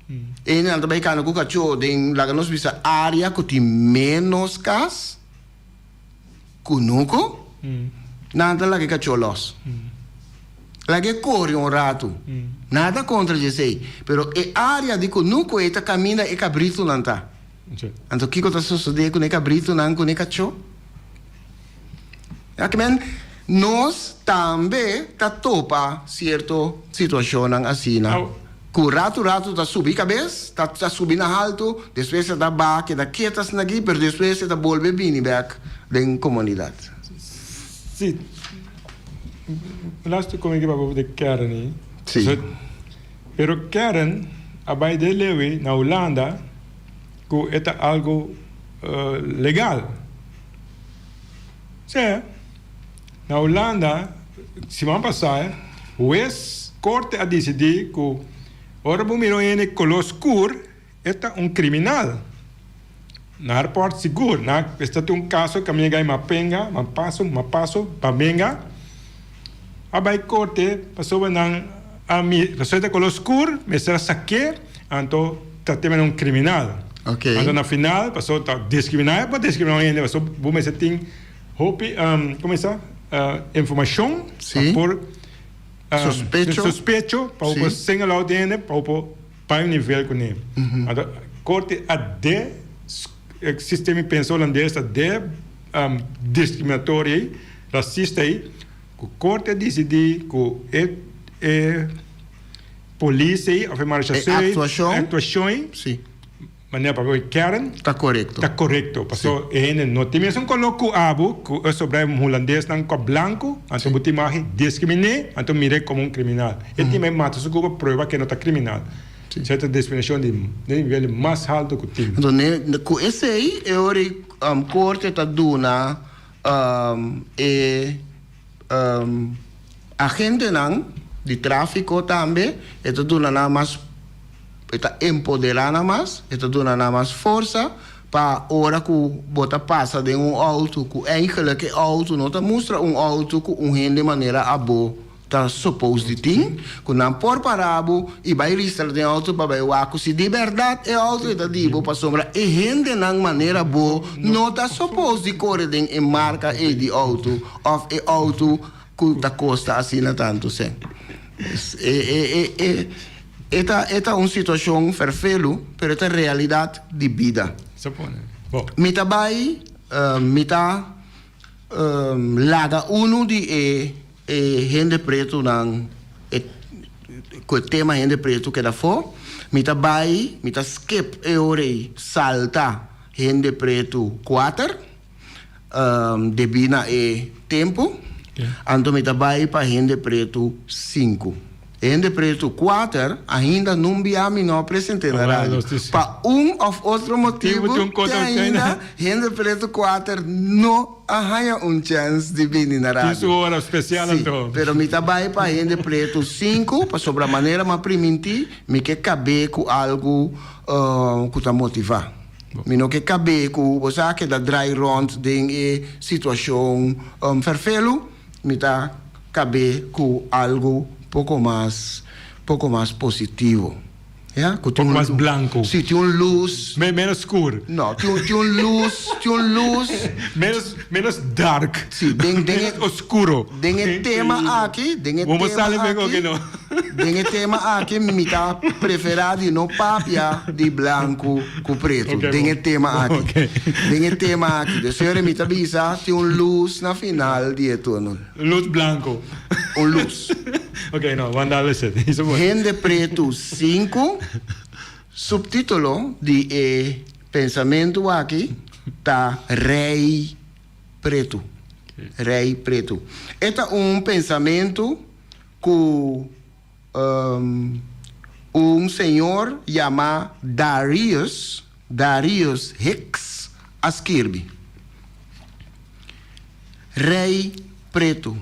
e hendenan ta bai kana ku kachó den, laga nos bisa, área ku tin ménos kas, kunuku, nan ta laga e kachó lòs. Laga e kore un ratu. Nada kontra di esei, pero e área di kunuku ei ta kaminda e kabritunan ta. Anto kiko ta sosodé ku e kabritunan ku e kachó? Ya ke men, nos tambe ta topa sierto situashonnan asina ku ratu ratu ta subi kabes, ta ta subi na haltu, despues e ta baha keda ketu asina aki, pero despues e ta bolbe bini bèk den komunidat. Sí. Laatste kom ik papia di Karen ei. Sí. Pero Karen a bai den Leeuwen na Hulanda ku e ta algu legal. Sea, na Hulanda siman pasá hues korte a disidí ku ora bo mira un hende koló skur e ta un kriminal. Na airport sigur na esta tin un kaso kaminda gai Mapenga, Mapaso, Mapaso, Bamenga a bai korte pasobra nan a mi pasobra e ta koló skur mester a sak'é anto ta tema un kriminal. Anto na final pasobra ta diskriminá e por diskriminá un hende pasobra bo mester tin hopi komo e sa informashon pa por. Sospecho. Sospecho pa bo por señalá otro hende pa bo por bai un nivel kuné. Anto korte a de e sistema di pensa holandes ta de discriminatorio ei, racista ei, ku korte a disidí ku e e polis ei òf e marechaussee ei, E e aktuashon ei, Si. Manera papia ku Karen. Ta korekto. Ta korekto. Paso e hende no tin mesun koló ku abo, ku e sobra e hulandesnan kòp blanku, anto bo tin mag diskriminé, anto mir'é komo un kriminal. E tin mai mata su kupa prueba ku e no ta kriminal. Esei ta diskriminashon di nivel mas haltu ku tin. Anto ne ku esei e ora ei korte ta duna e agentenan di tráfiko tambe e ta duna nan mas. E ta empoderá nan mas, e ta duna nan mas forsa pa ora ku bo ta pasa den un outo ku eigenlijk e outo no ta mustra un outo ku un hende manera abo ta suppose di tin, ku nan por para bo i bai ristra den outo pa bai wak ku si di bèrdat e outo e ta di bo pasobra e hendenan manera bo no ta suppose di kore den e marka ei di outo òf e outo ku ta kosta asina tantu sèn. E e ta e ta un situashon ferfelu, pero e ta realidat di bida. Mi ta bai mi ta laga unu di e e hende pretunan e ku e tema hende pretu keda afó. Mi ta bai mi ta skip e ora ei salta hende pretu kuater. Debí na e tempu, anto mi ta bai pa hende pretu sinku. E hende pretu kuater ainda nun bia mi no a present'é na radio. Pa un òf otro motibu te ainda hende pretu kuater no a haña un chèns di bini na radio. Sí, pero mi ta bai pa hende pretu sinku pasobra manera mi a primintí mi ke kab'é ku algu ku ta motivá. Mi no ke kab'é ku bo sa keda drai rònt den e situashon fèrfelu, mi ta kab'é ku algu poko mas poko mas positivo. Ya, ku tin Poko mas blanku. Si, tin un lus. Ménos skur. No, tin un tin un lus, tin un lus. Ménos ménos dark. Si, den den e. Ménos oskuro. Den e tema aki, den e Bo tema sali mehor aki. ke no. Den e tema aki mi ta preferá di no papia di blanku ku pretu. Ok, Den bon. e tema aki. Ok. Den e tema aki. Dus señores mi ta bisa tin un lus na final di e túnel. Lus blanku. Un lus. Ok, no, wan dal esei. Eso bon. Hende pretu sinku, Subtítulo di e pensamentu aki ta Rei Pretu. Rei Pretu. E ta un pensamentu ku un señor yamá Darius, Darius Hicks, a skirbi. Rei Pretu.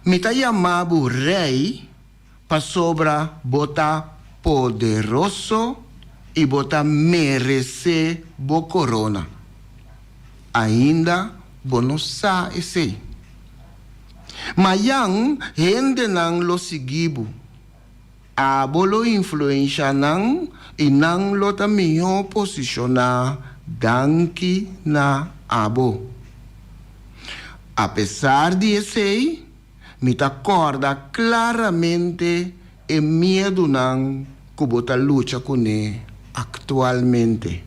Mi ta yama bo rei pasobra bo ta poderoso i bo ta meresé bo korona. Ainda bo no sa esei. Mayan hendenan lo sigui bo. Abo lo influensha nan i nan lo ta mihó posishoná danki na abo. Apesar di esei, mi ta kòrda klaramente e miedunan ku bo ta lucha kuné aktualmente.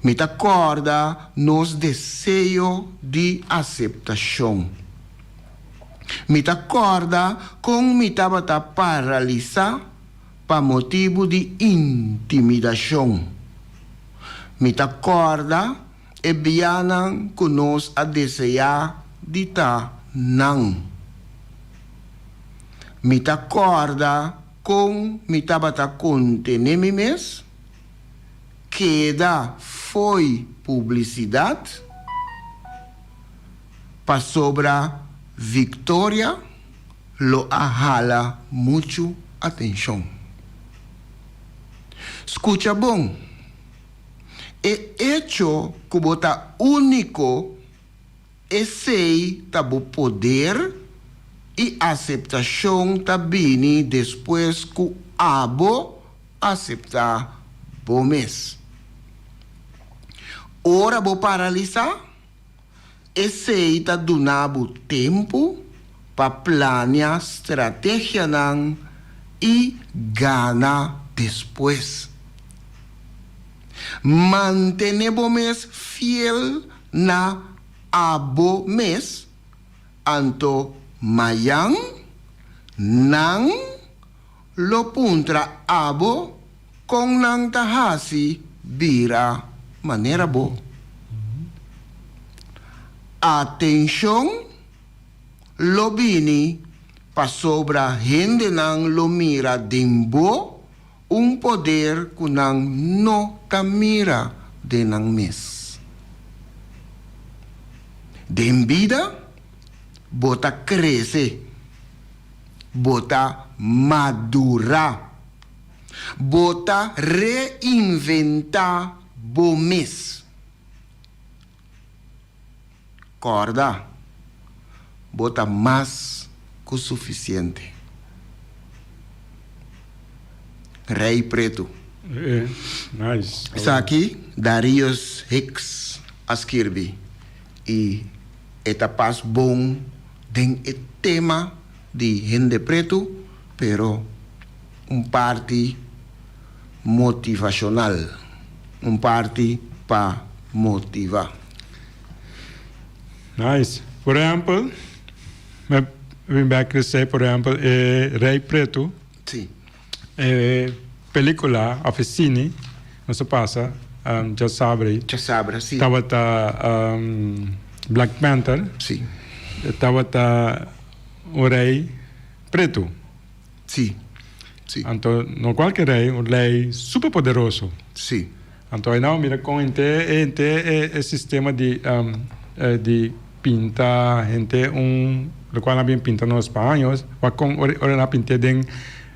Mi ta kòrda nos deseo di aseptashon. Mi ta kòrda kon mi tabata paralisá pa motibu di intimidashon. Mi ta kòrda e bianan ku nos a deseá di ta nan. Mi ta kòrda kon mi tabata kontené mi mes. Keda fo'i publisidat pasobra Victoria lo a hala muchu atenshon. Skucha bon, e echo ku bo ta úniko esei ta bo poder i aseptashon ta bini despues ku abo Aseptá bo mes. Ora bo paralisá, esei ta duna bo tempu pa plania strategianan i gana despues. Mantené bo mes fiel na abo mes, anto mayan nan lo puntra abo kon nan ta hasi bira manera bo. Atenshon lo bini pasobra hendenan lo mira den bo un poder ku nan no ta mira den nan mes. Den bida bo ta krese, bo ta madurá, bo ta reinventá bo mes. Kòrda, bo ta mas ku sufisiente. Rei Pretu. Esaki Darius Hicks a skirbi i e ta pas bon den e tema di hende pretu, pero un parti motivashonal, un parti pa motiva. Nice. Por ehempel, mi bin bek esei, por ehempel, e Rey Pretu. Sí. E pelicula of e cine nos a pasa djasabra ei. Djasabra, sí. Tabata Black Panther. Sí. E tabata un rey pretu. Sí, sí. Anto no cualke rey, un rey super poderoso. Sí. Anto ai nan mira con henter e henter e e sistema di di pinta henter un locual nan a bin pinta nos spaños wak con ora ora nan a pint'e den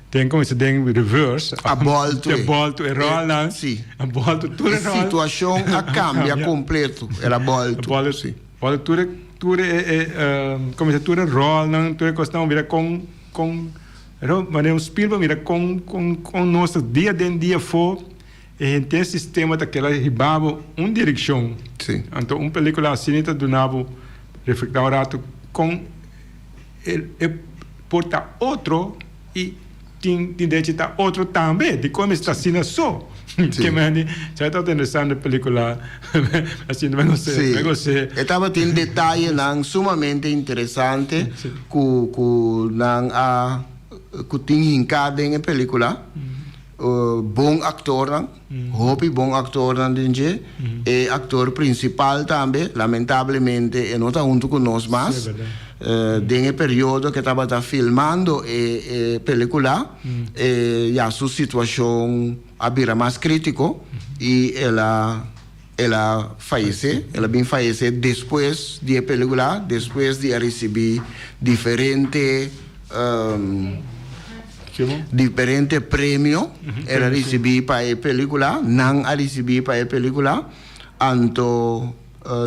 den como se den reverse. A bolto e. A bolto e rolnan. Sí. A bolto tur e rol. E situacion a cambia completo. El a bolto. A bolto. Sí. Bolto tur e tur e e como se tur e rolnan tur e cosnan mira con con pero manera un Spielberg mira con con con nos ta dia den dia afo e henter sistema ta keda hiba bo un direccion. Sí. Anto un pelicula asina ta duna bo reflecta un rato con e e por ta otro y tin tin derecho ta otro tambe dikon mi sta asina so. Sí. Ke mende sa ta interesante pelicula asina me gos'é Sí. me gos'é. E tabatin detayenan sumamente interesante Sí. ku ku nan a ku tin hinká den e pelicula. Bon aktornan, hopi bon aktornan den dje. E aktor prinsipal tambe, lamentablemente e no ta huntu ku nos mas. Den e periodo ke tabata filmando e e pelikula, e ya su situashon a bira mas kritiko i el a el a fayesé. El a bin fayesé despues di e pelikula, despues di a risibí diferente. Diferente premio el a ricibi pa e pelicula, nan a ricibi pa e pelicula. Anto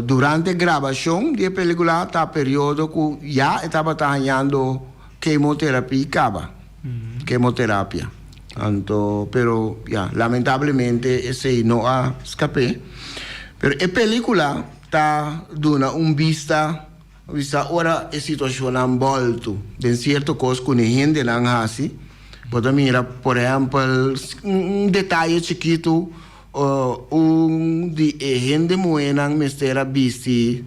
durante grabacion di e pelicula ta periodo cu ya e tabata hañando kemoterapie caba, kemoterapia. Anto pero ya lamentablemente esey no a scap'é. Pero e pelicula ta duna un bista. Bisa ora e situacionnan bolto den cierto cos cu ne hendenan haci, bo ta mira por ehempel un detaye chikito, un di e hende muhenan mester a bisti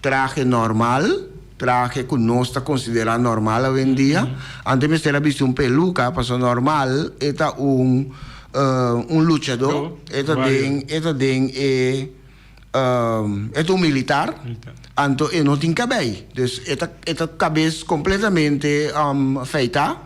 trahe normal, trahe cu nos ta considera normal awendia, anto e mester a bisti un peluca pasobra normal e ta un un luchador, e ta den e ta den e. E ta un militar, anto e no tin kabei. Dus e ta e ta kabes kompletamente feitá.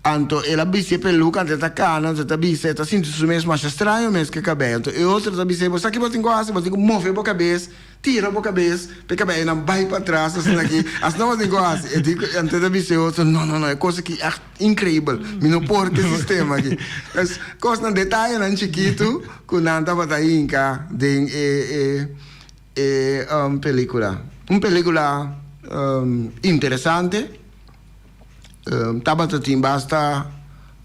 Anto el a bisti e peluka, anto e ta kana, anto e ta bisa, e ta sinti su mes masha straño mes ku e kabei. Anto e otro ta bis'é, bo sa ki bo tin ku hasi? Bo tin ku move bo kabes, tira bo kabes, pa e kabeinan bai patras asina aki. Asina bo tin ku hasi. E di ku, anto e ta bisa e otro, no, no, no, e kos aki ègt Increibel. Mi no por cu e sistema aki. Es cosnan, detayenan chikitu cu nan tabata hinca den e e e um pelicula. Un pelicula um interesante. Um tabata tin basta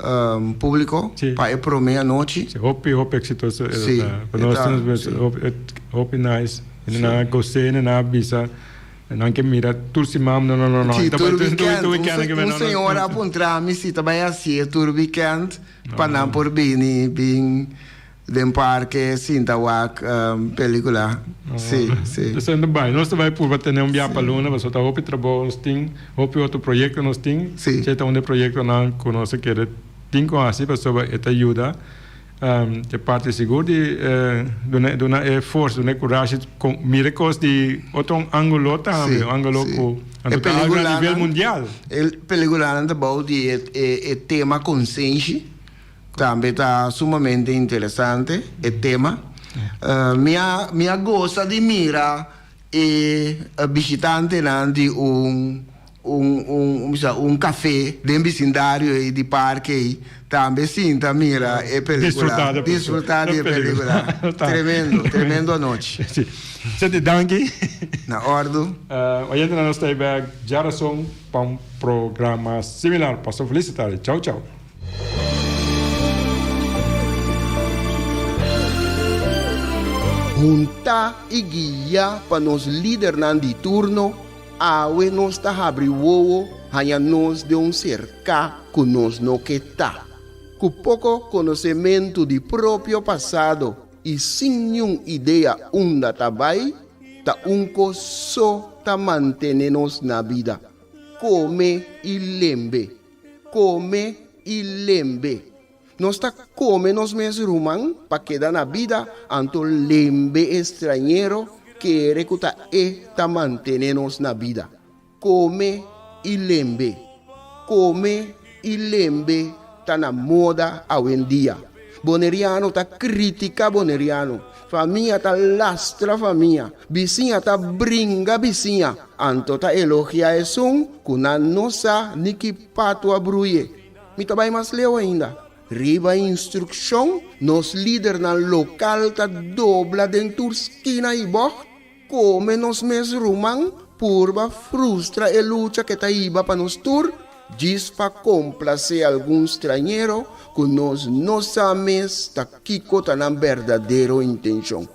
um publico Sí. pa e prome anochi. Sí, hopi, hopi exitoso e Sí, ta. Pa e nos ta, nos sí. hopi, hopi nice. Nan a gos'é, nan a bisa. Nan ke mira tur siman, no, no, no, no. Sí, Ta bai tur tur weekend. tur Un, weekend se- ke un no, no, señora no. a puntra mi si ta bai hacié tur weekend No, pa nan no. por bini bin den parke sinta wak pelicula. No, Sí, no. sí. Esei no bai. Nos ta bai purba tene un bia pa Sí. luna, pasobra ta hopi trabou nos tin, hopi otro proyecto nos tin. Sí. Esei ta un di e proyectonan ku nos a kere tin ku hasi pasobra e ta yuda. E parti sigur di duna duna e forsa, duna e kurashi kon mira e kos di otro angulo tambe, Sí, un angulo sí. ku E anto ta algu a nivel pelikulanan, mundial. e pelikulanan ta bou di e e e tema konsenshi, tambe ta sumamente interesante e tema. Mi a mi a gosa di mira e bishitantenan di un Un un bisa un café den bisindario ei di parke ei tambe sinta mira e pelicula. Disfruta de Disfruta di e pelicula. Tremendo, tremendo anochi. Si. Senti danki. Na ordu. Oyentenan nos ta ei bek djarason pa un programa similar. Pasa un felis tardi. Chau chau. Huntá i guiá pa nos lidernan di turno, Awe nos ta habri wowo haña nos den un serká ku nos no ke ta. Ku poko konosementu di propio pasado i sin niun idea unda ta bai, ta un kos so ta mantene nos na bida, kome i lembe, kome i lembe. Nos ta kome nos mes ruman pa keda na bida, anto lembe e strañero kere ku ta e ta mantene nos na bida. Kome i lembe. Kome i lembe ta na moda awendia. Boneriano ta kritika boneriano, famia ta lastra famia, bisiña ta bringa bisiña, anto ta elogia esun ku nan no sa ni ki patu a bruye. Mi ta bai mas leu ainda. Riba instrukshon, nos lidernan lokal ta dobla den tur skina i bògt, kome nos mes ruman, purba frustra e lucha ke ta hiba pa nos tur, djis pa komplasé algun strañero ku nos no sa mes ta kiko ta nan berdadero intenshon.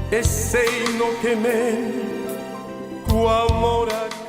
Esei no ke men ku amor a.